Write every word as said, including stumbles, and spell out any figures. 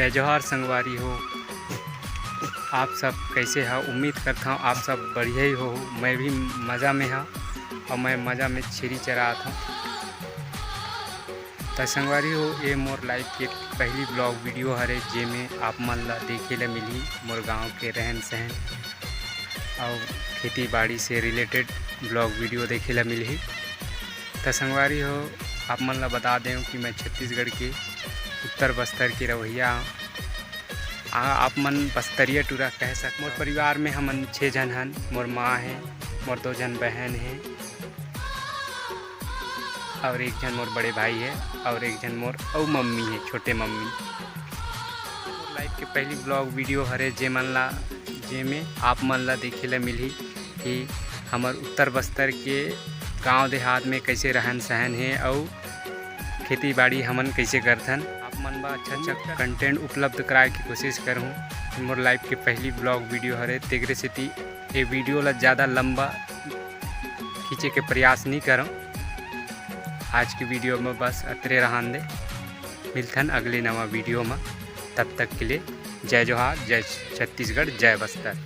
जय जोहार संगवारी हो, आप सब कैसे हो? उम्मीद करता हूँ आप सब बढ़िया ही हो। मैं भी मज़ा में हाँ, और मैं मज़ा में छेरी चरात हूँ। त संगवारी हो, ये मोर लाइफ के पहली ब्लॉग वीडियो हरे, जेमे आप मन ला देखे ला मिलही मोर गांव के रहन सहन और खेती बाड़ी से रिलेटेड ब्लॉग वीडियो देखे ला मिलही। त संगवारी हो, आप मन ला बता दें कि मैं छत्तीसगढ़ के उत्तर बस्तर के रहवइया हूँ। आ, आप मन बस्तरिया टूरा कह सक। मोर परिवार में हमन छः झन हन। मोर माँ है, मोर दो झन बहन है, और एक झन मोर बड़े भाई है, और एक झन मोर अउ मम्मी है, छोटे मम्मी। मोर लाइफ के पहली ब्लॉग वीडियो हरे, जे मन ला, जेमे आप मन ला देखे ला मिलही कि हमर उत्तर बस्तर के गांव देहात में कैसे रहन सहन है, अउ खेती बाड़ी हमन कैसे करथन। आप मन बर अच्छा अच्छा कंटेंट उपलब्ध कराए के कोशिश करहूँ। मोर लाइफ के पहली ब्लॉग वीडियो हरे, तेकरे सेती ये वीडियो ला ज़्यादा लंबा खींचे के प्रयास नहीं करम। आज की वीडियो में बस अतरे रहन दे, मिलथन अगले नवा वीडियो में। तब तक के लिए जय जोहार, जय छत्तीसगढ़, जय बस्तर।